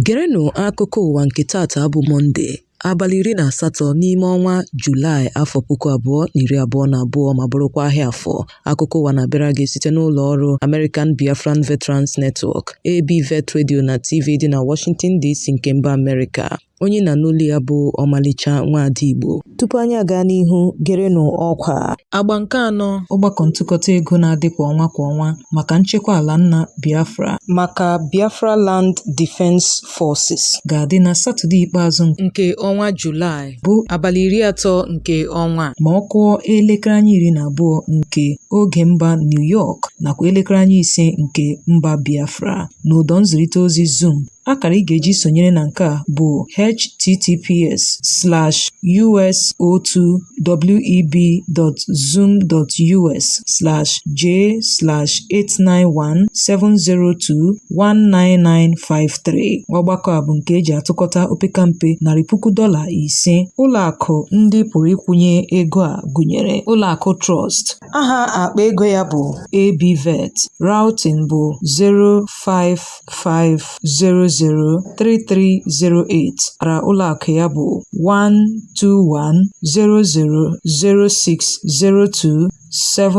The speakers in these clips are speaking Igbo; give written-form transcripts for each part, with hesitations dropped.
Gerenụ akụkọ ụwa nke taata bụ Mọnde, abalị 18 n'ime ọnwa Julaị afọ 2022 ma bụrụkwa ahịa Afọ. Akụkọ ụwa na-abịara gị site n'ụlọ ọrụ American Biafran Veterans Network, ABVET Radio na TV dị na Washington DC nke mba Amerịka. Onye na-anụ olu ya bụ Ọmalịcha Nwaada Igbo. Tupu anyị aga n'ihu, gerenụ ọkwa. Agba nke anọ ọgbakọ ntụkọta ego na-adị kwa ọnwa kwa ọnwa maka nchekwa ala nna Biafra maka Biafra Land Defense Forces ga-adị na Satọde ikpeazụ nke ọnwa Julaị bụ abalị 30 nke ọnwa a ma ọ kụọ elekere anya 12 nke oge mba New York nakwa elekere anya 5 nke mba Biafra n'ụdọ nzirịta ozi Zoom. Akara ị ga-eji sonyere na nke a bụ https://us02web.zoom.us/j/89170219953. Ọgbakọ a bụ nke e ji atụkọta opekampe $500,000. Ụlọ akụ ndị pụrụ ịkwụnye ego a gụnyere ụlọ akụ Trust. Aha akpa ego ya bụ ABVET, routing bụ 055003308, akara ụlọakụ ya bụ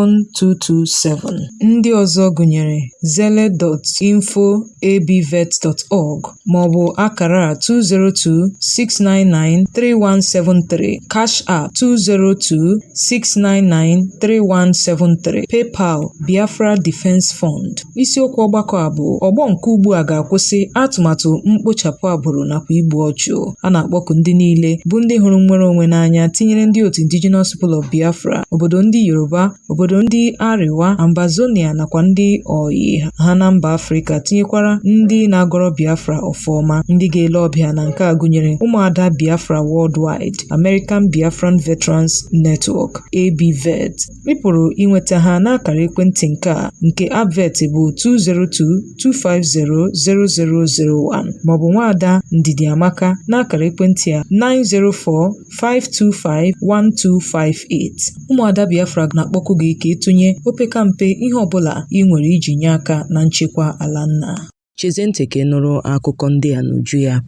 1210006027227. Ndị ọzọ gụnyere zelle.info@abvet.org maọbụ akara a 202-699-3173, Cash App 202-699-3173, PayPal Biafra Defense Fund. Isiokwu ọgbakọ a bụ ọgbọ nke ugbu a ga-akwụsị atụmatụ mkpochapụ agbụrụ nakwa igbu ọchụ. A na-akpọku ndị niile bụ ndị hụrụ nnwere onwe n'anya tinyere ndị otu Indigenous People of Biafra, obodo ndị Yoruba, obodo ndị Arewa, Ambazonia nakwa ndị oyi ha na mba Afrịka tinyekwara ndị na-agọrọ Biafra ọfọ ọma. Ndị ga-ele ọbịa na nke a gụnyere ụmụada Biafra Worldwide, American Biafran Veterans Network, ABVET. Ị pụrụ inweta ha n'akara ekwentị nke a nke ABVET bụ 202-250-0001 maọbụ nwaada Ndidi Amaka n'akara ekwentị a 904-525-1258. Ụmụada Biafra na-akpọku gị ka ị tụnye opekampe ihe ọbụla ị nwere iji nye aka na nchekwa ala nna. Chezie ntị ka ị nụrụ akụkọ ndị a n'uju ya.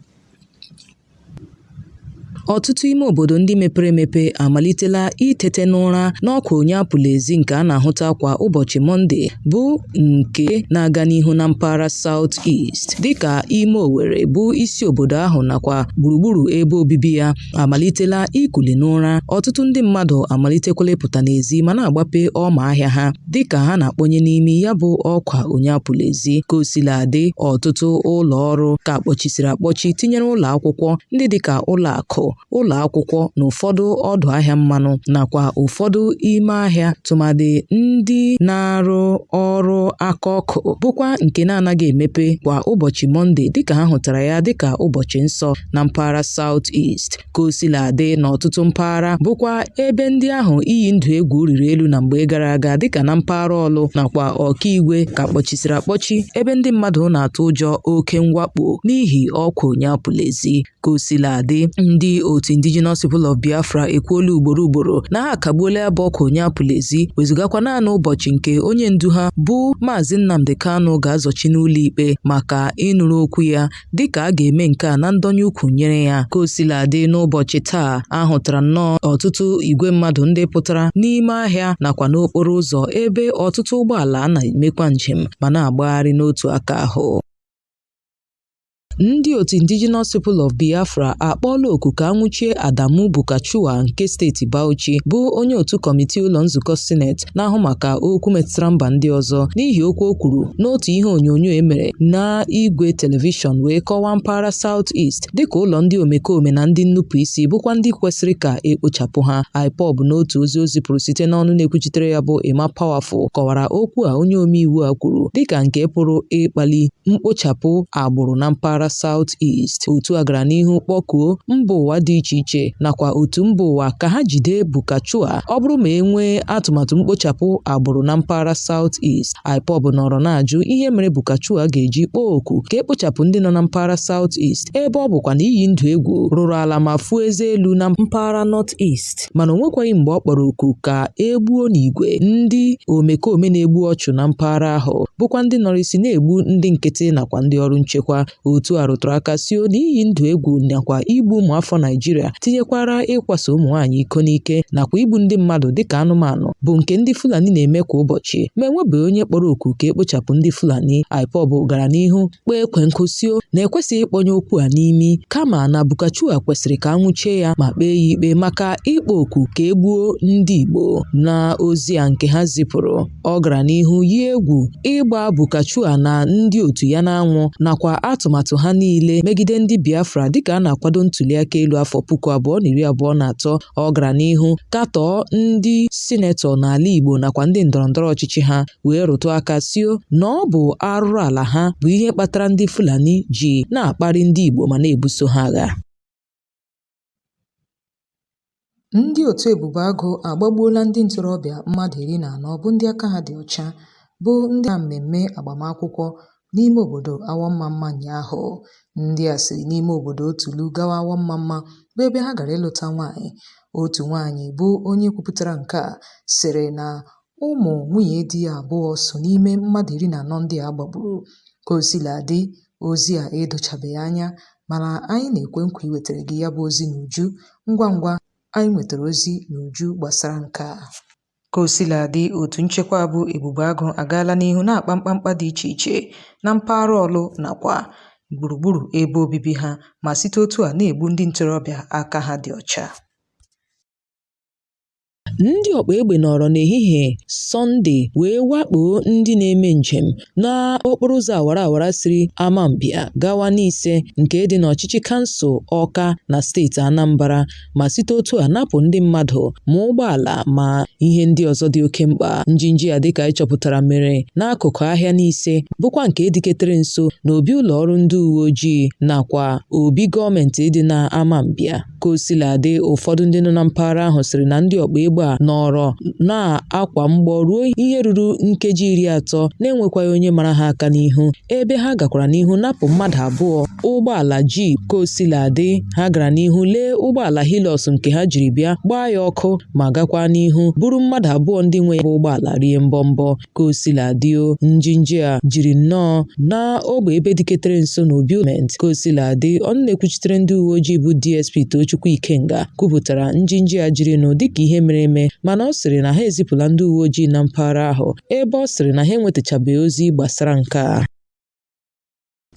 Ọtụtụ ime obodo ndị mepere emepe amalitela itete n'ụra n'ọkwa onye apụla ezi nke a na-ahụta kwa ụbọchị Mọnde bụ nke na-aga n'ihu na mpaghara South East dịka ime Owerri bụ isi obodo ahụ nakwa gburugburu ebe obibi ya amalitela ikuli n'ụra. Ọtụtụ ndị mmadụ amalitekwala ịpụta n'ezi ma na-agbape ọma ahịa ha dịka ha na-akpọnye n'imi ya bụ ọkwa onye apụla ezi. Ka o sila dị, ọtụtụ ụlọ ọrụ ka kpọchisiri akpọchi tinyere ụlọ akwụkwọ ndị dịka ụlọ akụ, ụlọ akwụkwọ na ụfọdụ ọdụ ahịa mmanụ nakwa ụfọdụ ime ahịa tụmadị ndị na-arụ ọrụ aka ọkụ bụkwa nke na-anaghị emepe kwa ụbọchị Mọnde dịka ha hụtara ya dịka ụbọchị nsọ na mpaghara South East. Ka o sila dị, n'ọtụtụ mpaghara bụkwa ebe ndị ahụ iyi ndụ egwu riri elu na mgbe gara aga dịka na mpaghara Ọlụ nakwa Ọkigwe ka kpọchisiri akpọchi ebe ndị mmadụ na-atụ ụjọ oke mwakpo n'ihi ọkwa onye apụla ezi. Ka o sila dị, ndị otu Indigenous People of Biafra ekwuola ugboro ugboro na ha akagbuola ya bụ ọkwa onye apụla ezi wezugakwa naanị ụbọchị nke onye ndu ha bụ Maazị Nnamdi Kanu ga-azọchi n'ụlọ ikpe maka ịnụrụ okwu ya dịka a ga-eme nke a na ndọnye ukwu nyere ya. Ka o sila dị, n'ụbọchị taa a hụtara nnọọ ọtụtụ igwe mmadụ ndị pụtara n'ime ahịa nakwa n'okporo ụzọ ebe ọtụtụ ụgbọala na-emekwa njem ma na-agbagharị n'otu aka ahụ. Ndị otu Indigenous People of Biafra akpọọla oku ka a nwụchie Adamu Bulkachuwa nke steeti Bauchi bụ onye otu kọmitii ụlọ nzukọ Sineti na-ahụ maka okwu metụtara mba ndị ọzọ n'ihi okwu o kwuru n'otu ihe onyonyo e mere n'igwe telivishọn wee kọwaa mpaghara South East dịka ụlọ ndị omekome na ndị nnupụisi bụkwa ndị kwesịrị ka e kpochapụ ha. IPOB n'otu ozi o zipụrụ site n'ọnụ na-ekwuchitere ya bụ Emma Powerful kọwara okwu a onye omeiwu a kwuru dịka nke pụrụ ịkpali mkpochapụ agbụrụ na mpaghara South East. Otu a gara n'ihu kpọkuo mba ụwa dị iche iche nakwa otu mba ụwa ka ha jide Bulkachuwa ọ bụrụ ma e nwee atụmatụ mkpochapụ agbụrụ na mpaghara South East. IPOB nọrọ na-ajụ ihe mere Bulkachuwa ga-eji kpọọ oku ka e kpochapụ ndị nọ na mpaghara South East ebe ọ bụkwa na iyi ndụ egwu rụrụ ala ma fuo eze elu na mpaghara North East, mana o nwekwaghị mgbe ọ kpọrọ oku ka e gbuo n'igwe ndị omekome na-egbu ọchụ na mpaghara ahụ bụkwa ndị nọrọ isi na-egbu ndị nkịtị nakwa ndị ọrụ nchekwa. Otu a rụtụrụ aka sio na iyi ndụ egwu nakwa igbu ụmụafọ Naịjirịa tinyekwara ịkwaso ụmụ nwaanyị iko n'ike nakwa igbu ndị mmadụ dịka anụmanụ bụ nke ndị Fulani na-eme kwa ụbọchị, ma enwebeghị onye kpọrọ oku ka e kpochapụ ndị Fulani. IPOB gara n'ihu kpee ekwe nkụ sio na ekwesịghị ịkpọnye okwu a n'imi, kama na Bulkachuwa kwesịrị ka a nwụchie ya ma kpee ya ikpe maka ịkpọ oku ka e gbuo ndị Igbo. Na ozi a nke ha zipụrụ, ọ gara n'ihu yie egwu ịgba Bulkachuwa na ndị otu ya n'anwụ nakwa atụmatụ ha niile megide ndị Biafra dịka a na-akwado ntuliaka elu afọ 2023. Ọ gara n'ihu katọọ ndị sinetọ n'ala Igbo nakwa ndị ndọrọndọrọ ọchịchị ha wee rụtụ aka sio na ọ bụ arụrụ ala ha bụ ihe kpatara ndị Fulani ji na-akparị ndị Igbo ma na-ebuso ha agha. Ndị otu Ebube Agụ agbagbuola ndị ntorobịa mmadụ 14 bụ ndị aka ha dị ọcha, bụ ndị na mmemme agbamakwụkwọ n'ime obodo Awọmmamma ụnyaahụ. Ndị a siri n'ime obodo Otulu gawa Awọmmamma bụ ebe ha gara ịlụta nwaanyị. Otu nwaanyị bụ onye kwupụtara nke a sịrị na ụmụ nwunye di ya abụọ so n'ime mmadụ 14 ndị a gbagburu. Ka o sila dị, ozi a edochabeghị anya, mana anyị na-ekwe nkwa iwetara gị ya bụ ozi n'uju ngwa ngwa anyị nwetara ozi n'uju gbasara nke a. Ka o sila dị, otu nchekwa bụ Ebube Agụ agaala n'ihu na-akpa mkpamkpa dị iche iche na mpaghara Ọlụ nakwa gburugburu ebe obibi ha ma site otu a na-egbu ndị ntorobịa aka ha dị ọcha. Ndị ọkpa egbe nọrọ n'ehihie Sọnde wee wakpo ndị na-eme njem n'okporo ụzọ awara awara siri Amambia gawa Nise nke dị n'ọchịchị kansụl Ọka na steeti Anambra ma site otu a napụ ndị mmadụ ma ụgbọala ma ihe ndị ọzọ dị oke mkpa. Njinji a dịka anyị chọpụtara mere n'akụkụ ahịa Nise bụkwa nke dịketere nso n'obi ụlọ ọrụ ndị uwe ojii nakwa obi gọọmenti dị na Amambia. Ka o sila dị, ụfọdụ ndị nọ na mpaghara ahụ sịrị na ndị ọkpa egbe a nọrọ na-akwa mgbọ ruo ihe ruru nkeji 30 na-enwekwaghị onye mara ha aka n'ihu, ebe ha gakwara n'ihu napụ mmadụ abụọ ụgbọala Jeep. Ka o sila dị, ha gara n'ihu lee ụgbọala Hilux nke ha jiri bịa gbaa ya ọkụ ma gakwa n'ihu buru mmadụ abụọ ndị nwe ya bụ ụgbọala rie mbọmbọ. Ka o sila dị o, njinji a jiri nnọọ n'ogbe ebe dịketere nso n'obi gọọmenti. Ka o sila dị, ọnụ na-ekwuchitere ndị uwe ojii bụ DSP Tochukwu Ikenga kwupụtara njinji a jirinụ dịka ihe mere eme, mana ọ sịrị na ha ezipụla ndị uwe ojii na mpaghara ahụ, ebe ọ sịrị na ha enwetachabeghị ozi gbasara nke a.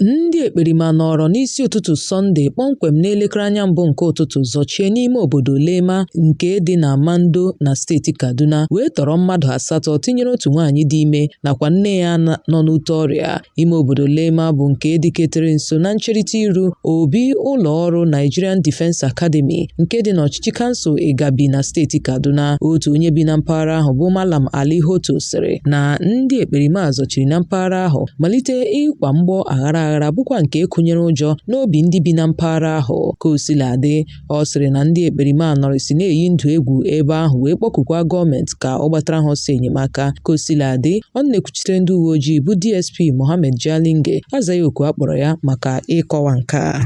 Ndị ekperima nọrọ n'isi ụtụtụ Sọnde kpọmkwem n'elekere anya mbụ nke ụtụtụ zọchie n'ime obodo Lema nke dị na Mando na steeti Kaduna wee tọrọ mmadụ asatọ tinyere otu nwaanyị dị ime nakwa nne ya nọ n'ute ọrịa. Ime obodo Lema bụ nke dịketere nso na ncherịta iru obi ụlọ ọrụ Nigerian Defence Academy nke dị n'ọchịchị kansụl Igabi na steeti Kaduna. Otu onye bi na mpaghara ahụ bụ Malam Ali Hoto sịrị na ndị ekperima zọchiri na mpaghara ahụ malite ịkwa mgbọ aghara aghara bụkwa nke kụnyere ụjọ n'obi ndị bi na mpaghara ahụ. Ka o sila dị, ọ sịrị na ndị ekperima nọrịsị na-eyi ndụ egwu ebe ahụ wee kpọkukwa gọọmenti ka ọ gbatara ha ọsọ enyemaka. Ka o sila dị, ọnụ na-ekwuchitere ndị uwe ojii bụ DSP Mohammed Jalinge azaghị oku a kpọrọ ya maka ịkọwa nke a.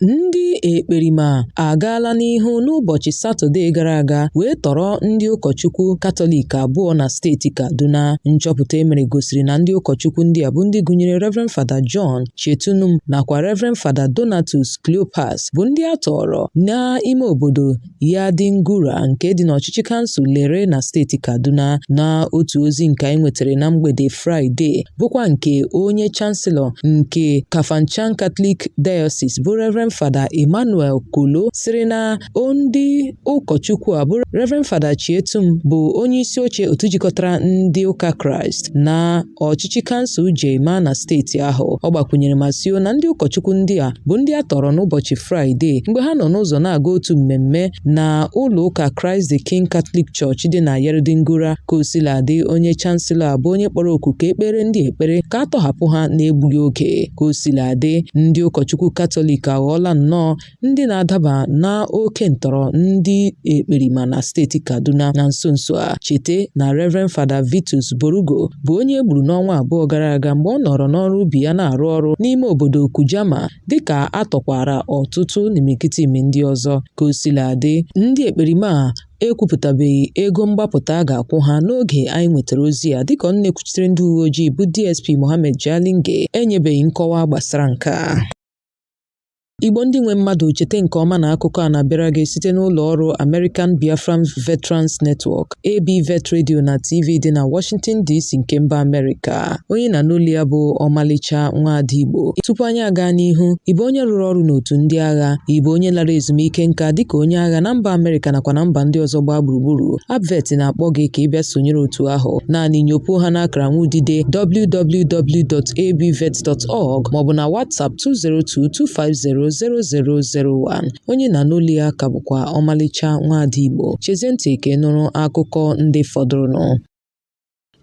Ndị ekperima agaala n'ihu n'ụbọchị Satọde gara aga wee tọrọ ndị ụkọchukwu Katọlik abụọ na steeti Kaduna. Nchọpụta e mere gosiri na ndị ụkọchukwu ndị a bụ ndị gụnyere Reverend Fada John Chetunum nakwa Reverend Fada Donatus Cleopas bụ ndị a tọọrọ n'ime obodo Yadingura nke dị n'ọchịchị kansụl Lere na steeti Kaduna. Na otu ozi nke anyị nwetara na mgbede Fraịde bụkwa nke onye chancellor nke Kafanchan Catholic Diocese bụ Reverend Fada Emmanuel Kolo sịrị na ndị ụkọchukwu a bụ Reverend Fada Chietum bụ onye isi oche otu jikọtara ndị ụka Kraịst na ọchịchị kansụl Jema na steeti ahụ. Ọ gbakwunyere ma sio na ndị ụkọchukwu ndị a bụ ndị a tọrọ n'ụbọchị Fraịde mgbe ha nọ n'ụzọ na-aga otu mmemme na ụlọ ụka Christ the King Catholic Church dị na Yardingura. Ka o sila dị, onye chancellor a bụ onye kpọrọ oku ka e kpere ndị ekpere ka a tọhapụ ha na-egbughị oge. Ka o sila dị, ndị ụkọchukwu Katọlik aghọọla aghọọla nnọọ ndị na-adaba n'oke ntọrọ ndị ekperima na steeti Kaduna na nso nso a. Chete na Reverend Fada Vitus Borugo bụ onye e gburu n'ọnwa abụọ gara aga mgbe ọ nọrọ n'ọrụ ubi ya na-arụ ọrụ n'ime obodo Kujama dịka a tọkwara ọtụtụ n'imirikiti ndị ọzọ. Ka o sila dị, ndị ekperima a ekwupụtabeghị ego mgbapụta a ga-akwụ ha n'oge anyị nwetara ozi a dịka ọnụ na-ekwuchitere ndị uwe ojii bụ DSP Mohammed Jalinge enyebeghị nkọwa gbasara nke a. Igbo ndị nwe mmadụ cheta nke ọma na akụkọ a na-abịara gị site n'ụlọ ọrụ American Biafran Veterans Network, ABVET Radio na TV dị na Washington DC nke mba Amerịka. Onye na-anụ olu ya bụ Ọmalịcha Nwaada Igbo. Tupu anyị aga n'ihu, ị bụ onye rụrụ ọrụ n'otu ndị agha, ị bụ onye lara ezumike nka dịka onye agha na mba Amerịka nakwa na mba ndị ọzọ gbaa gburugburu, ABVET na-akpọ gị ka ị bịa sonyere otu ahụ. Naanị nyopuo ha n'akara nwudide www.abvet.org maọbụ na WhatsApp 202-250-0001. Onye na-anụ olu ya ka bụkwa Ọmalịcha Nwaada Igbo. Chezie ntị ka ị nụrụ akụkọ ndị fọdụrụnụ.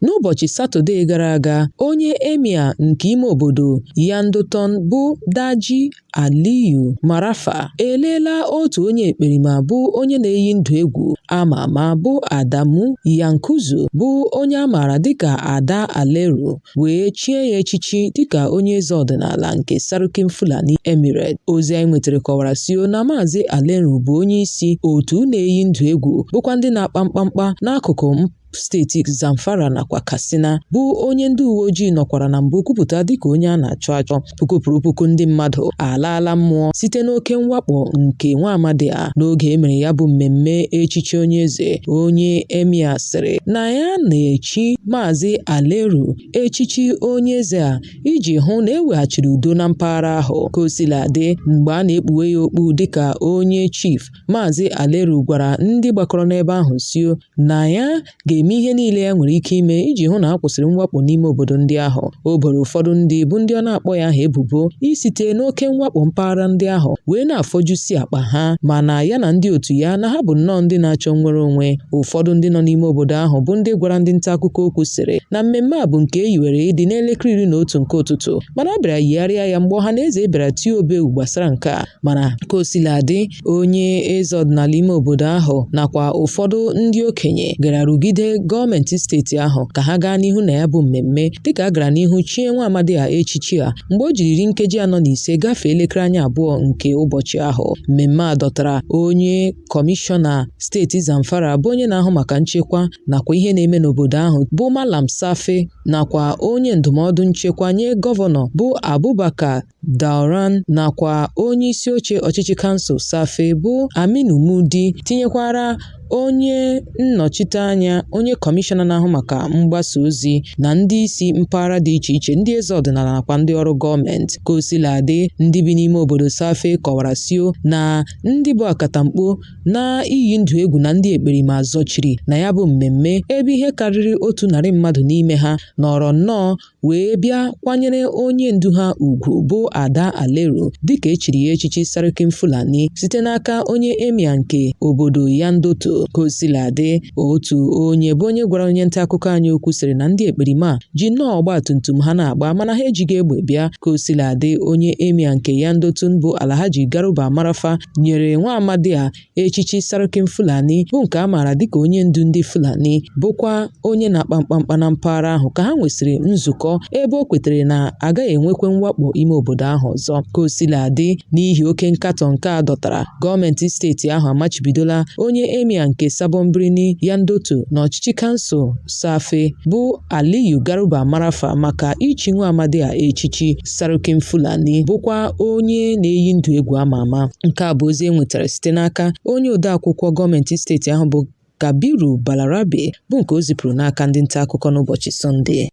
N'ụbọchị Satọde gara aga, onye Emir nke ime obodo Yandoton bụ Daji Aliyu Marafa eleela otu onye ekperima bụ onye na-eyi ndụ egwu a ma ama bụ Adamu Yankuzo bụ onye a maara dịka Ada Aleru wee chie ya echichi dịka onye eze ọdịnala nke Sarkin Fulani Emirate. Ozi anyị nwetara kọwara sio na Maazị Aleru bụ onye isi otu na-eyi ndụ egwu bụkwa ndị na-akpa mkpamkpa n'akụkụ steeti Zamfara nakwa Katsina bụ onye ndị uwe ojii nọkwara na mbụ kwupụta dịka onye a na-achọ achọ. Puku pụrụ puku ndị mmadụ alaala mmụọ site n'oke mwakpo nke nwa amadi a n'oge e mere ya bụ mmemme echichi onye eze. Onye emir sịrị na ya na-echi Maazị Aleru echichi onye eze a iji hụ na e weghachiri udo na mpaghara ahụ. Ka o sila dị, mgbe a na-ekpuwe ya okpu dịka onye chief, Maazị Aleru gwara ndị gbakọrọ n'ebe ahụ sio na ya ga-eme ihe niile ya nwere ike ime iji hụ na a kwụsịrị mwakpo n'ime obodo ndị ahụ. O boro ụfọdụ ndị bụ ndị ọ na-akpọghị aha ebubo isite n'oke mwakpo mpaghara ndị ahụ wee na-afọjusi akpa ha mana ya na ndị otu ya na ha bụ nnọọ ndị na-achọ nnwere onwe. Ụfọdụ ndị nọ n'ime obodo ahụ bụ ndị gwara ndị nta akụkọ okwu sịrị na mmemme a bụ nke e yiwere ịdị n'elekere 11 nke ụtụtụ mana a bịara yigharịa ya mgbe ọha na eze bịara tie obewu gbasara nke a mana ka o sila dị onye eze ọdịnala ime obodo ahụ nakwa ụfọdụ ndị okenye gara rugide gọọmenti steeti ahụ ka ha gaa n'ihu na ya bụ mmemme dịka a gara n'ihu chie nwa amadi a echichi a mgbe o jiri 45 gafee elekere anya abụọ nke ụbọchị ahụ. Mmemme a dọtara onye kọmishọna steeti Zamfara bụ onye na-ahụ maka nchekwa nakwa ihe na-eme n'obodo ahụ bụ Malam Tsafe nakwa onye ndụmọdụ nchekwa nye gọvanọ bụ Abubakar Dauran nakwa onye isi oche ọchịchị kansụl Tsafe bụ Aminu Mudi tinyekwara onye nnọchiteanya onye kọmishọna na-ahụ maka mgbasa ozi na ndị isi mpaghara dị iche iche ndị eze ọdịnala nakwa ndị ọrụ gọọmenti. Ka o sila dị, ndị bi n'ime obodo Tsafe kọwara sio na ndị bụ akatamkpo na iyi ndụ egwu na ndị ekperima zọchiri na ya bụ mmemme ebe ihe karịrị 100 mmadụ n'ime ha nọrọ nnọọ wee bịa kwanyere onye ndu ha ugwu bụ Ada Aleru dịka e chiri ya echichi Sarkin Fulani site n'aka onye emir nke obodo Yandoto. Ka o sila dị, otu onye bụ onye gwara onye nta akụkọ anyị okwu sịrị na ndị ekperima ji nnọọ ọgba tum tum ha na-agba mana ha ejighị egbe bịa. Ka o sila dị, onye emir nke Yandoto bụ Alhaji Garuba Marafa nyere nwa amadi a echichi Sarkin Fulani bụ nke a maara dịka onye ndu ndị Fulani bụkwa onye na-akpa mkpamkpa na mpaghara ahụ ka ha nwesịrị nzukọ ebe o kwetere na agaghị enwekwe mwakpo ime obodo ahụ ọzọ. Ka o sila dị, n'ihi oke nkatọ nke a dọtara, gọọmenti steeti ahụ amachibidola onye emir nke Sabon Birni Yandoto na ọchịchị kansụl Tsafe bụ Aliyu Garuba Marafa maka ichi nwa amadi a echichi Sarkin Fulani bụkwa onye na-eyi ndụ egwu ama ama. Nke a bụ ozi e nwetara site n'aka onye odeakwụkwọ gọọmenti steeti ahụ bụ Kabiru Balarabe bụ nke o zipụrụ n'aka ndị nta akụkọ n'ụbọchị Sọnde.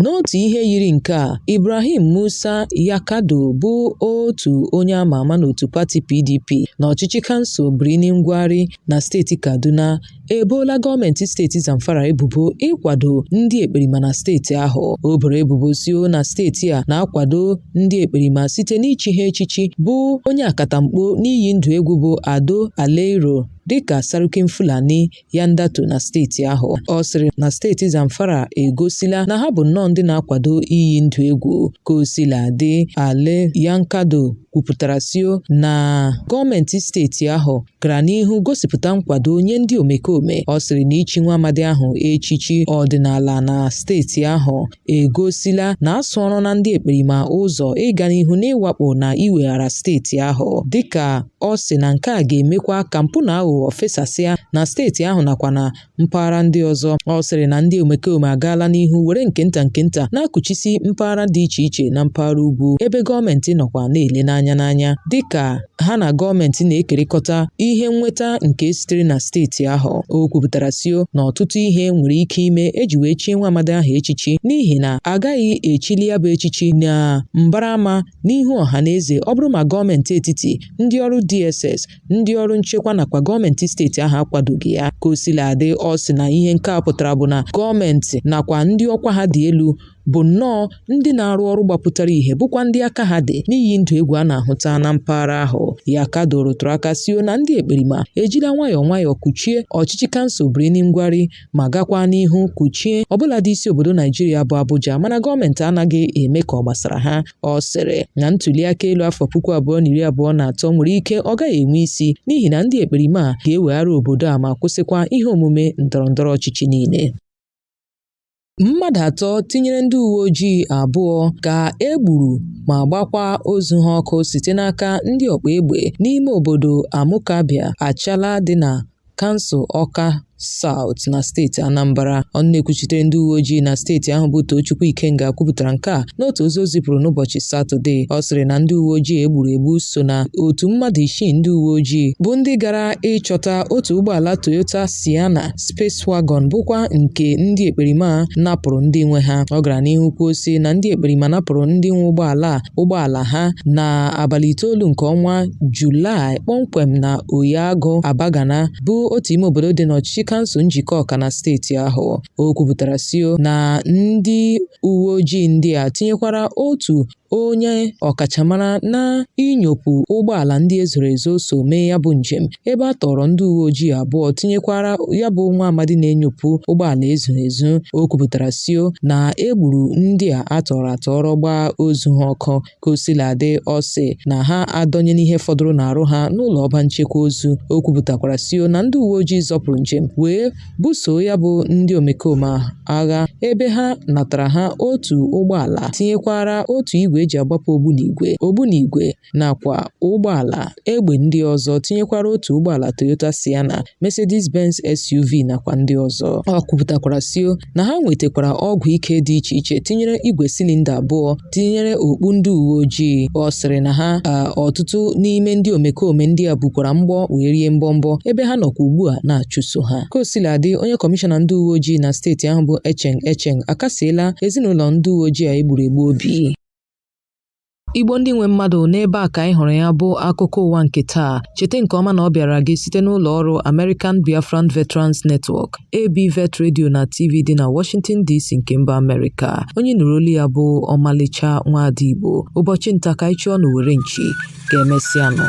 N'otu ihe yiri nke a, Ibrahim Musa Yakado bụ otu onye ama ama n'otu pati PDP n'ọchịchị kansụl Birnin Gwari na steeti Kaduna eboola gọọmenti steeti Zamfara ebubo ịkwado ndị ekperima na steeti ahụ. O boro ebubo sio na steeti a na-akwado ndị ekperima site n'ichi ha echichi bụ onye akatamkpo n'iyi ndụ egwu bụ Ado Aleiro dịka Sarkin Fulani Yandato na steeti ahụ. Ọ sịrị na steeti Zamfara egosila na ha bụ nnọọ ndị na-akwado iyi ndụ egwu. Ka o sila dị, Ale Yankado kwuru kwupụtara sio na gọọmenti steeti ahụ gara n'ihu gosipụta nkwado nye ndị omekome. Ọ sịrị na ichi nwa amadi ahụ echichi ọdịnala na steeti ahụ egosila na a sụọrọ na ndị ekperima ụzọ ịga n'ihu n'ịwakpo na iweghara steeti ahụ, dịka ọ sị na nke a ga-emekwa ka mpụ na aghụghọ fesasịa na steeti ahụ nakwa na mpaghara ndị ọzọ. Ọ sịrị na ndị omekome agaala n'ihu were nke nta nke nta na-akụchisi mpaghara dị iche iche na mpaghara ugwu, ebe gọọmenti nọkwa na-ele n'anya n'anya dịka ha na gọọmenti na-ekerịkọta ihe nnweta nke sitere na steeti ahụ. O kwupụtara sio na ọtụtụ ihe nwere ike ime eji wee chie nwa amadi ahụ echichi, n'ihi na agaghị echili ya bụ echichi na mbara ama n'ihu ọha na eze ọ bụrụ ma gọọmenti etiti, ndị ọrụ DSS, ndị ọrụ nchekwa nakwa gọọmenti steeti ahụ akwadoghị ya. Ka o sila dị, ọ sị na ihe nke a pụtara bụ na gọọmenti nakwa ndị ọkwa ha dị elu bụ nnọọ ndị na-arụ ọrụ gbapụtara ihe, bụkwa ndị aka ha dị n'iyi ndụ egwu a na-ahụta na mpaghara ahụ. Yakado rụtụrụ aka sio na ndị ekperima ejila nwayọọ nwayọọ kuchie ọchịchị kansụl Birnin Gwari ma gakwa n'ihu kuchie ọbụladị isi obodo Naijiria bụ Abuja, mana gọọmenti anaghị eme ka ọ gbasara ha. Ọ sịrị na ntuliaka elu afọ 2023 nwere ike ọ gaghị enwe isi n'ihi na ndị ekperima a ga-eweghara obodo a ma kwụsịkwa ihe omume ndọrọndọrọ ọchịchị niile. Mmadụ atọ tinyere ndị uwe ojii abụọ ka e gburu ma gbakwa ozu ha ọkụ site n'aka ndị ọkpa egbe n'ime obodo Amukabia Achala dị na kansụl Ọka South na steeti Anambra. Ọnụ na-ekwuchitere ndị uwe ojii na steeti ahụ bụ Tochukwu Ikenga kwupụtara nke a n'otu ozi o zipụrụ n'ụbọchị Satọde. Ọ sịrị na ndị uwe ojii e gburu egbu so na otu mmadụ isii ndị uwe ojii bụ ndị gara ịchọta otu ụgbọala Toyota Sienna Space Wagon bụkwa nke ndị ekperima napụrụ ndị nwe ha. Ọ gara n'ihu kwuo sị na ndị ekperima napụrụ ndị nwe ụgbọala a ụgbọala ha na abalị 9 nke ọnwa Julaị kpọmkwem na Oyeagụ Abagana bụ otu ime obodo dị n'ọchịchị kansụl Njikọka na steeti ahụ. O kwupụtara sio na ndị uwe ojii ndị a tinyekwara otu onye ọkachamara na inyopụ ụgbọala ndị e zoro ezo so mee ya bụ njem, ebe a tọrọ ndị uwe ojii abụọ tinyekwara ya bụ nwa amadi na-enyopụ ụgbọala e zoro ezo. O kwupụtara sio na e gburu ndị a a tọrọ atọrọ gbaa ozu ha ọkụ. Ka o sila dị, ọ sị na ha adọnyela ihe fọdụrụ n'arụ ha n'ụlọ ọba nchekwa ozu. O kwupụtakwara sio na ndị uwe ojii zọpụrụ njem wee buso ya bụ ndị omekome agha, ebe ha natara ha otu ụgbọala tinyekwara otu igwe eji agbapụ ogbunigwe nakwa ụgbọala egbe ndị ọzọ tinyekwara otu ụgbọala Toyota Sienna, Mercedes-Benz SUV nakwa ndị ọzọ. Ọ kwupụtakwara sio na ha nwetakwara ọgwụ ike dị iche iche tinyere igwe silinda abụọ tinyere okpu ndị uwe ojii. Ọ sịrị na ha ọtụtụ n'ime ndị omekome ndị a bukwara mgbọ wee rie mbọmbọ, ebe ha nọkwa ugbu a na-achụso ha. Ka o sila dị, onye kọmishọna ndị uwe ojii na steeti ahụ bụ Echeng Echeng akasiela ezinụlọ ndị uwe ojii a egburu egbu obi. Igbo ndị nwe mmadụ, n'ebe a ka anyị hụrụ ya bụ akụkọ ụwa nke taa. Cheta nke ọma na ọ bịara gị site n'ụlọ ọrụ American Biafran Veterans Network, ABVET Radio na TV dị na Washington DC nke mba Amerịka. Onye nụrụ olu ya bụ Ọmalịcha Nwaada Igbo. Ụbọchị nta ka anyị chụọ n'owere nchi. Ka emesịanụ.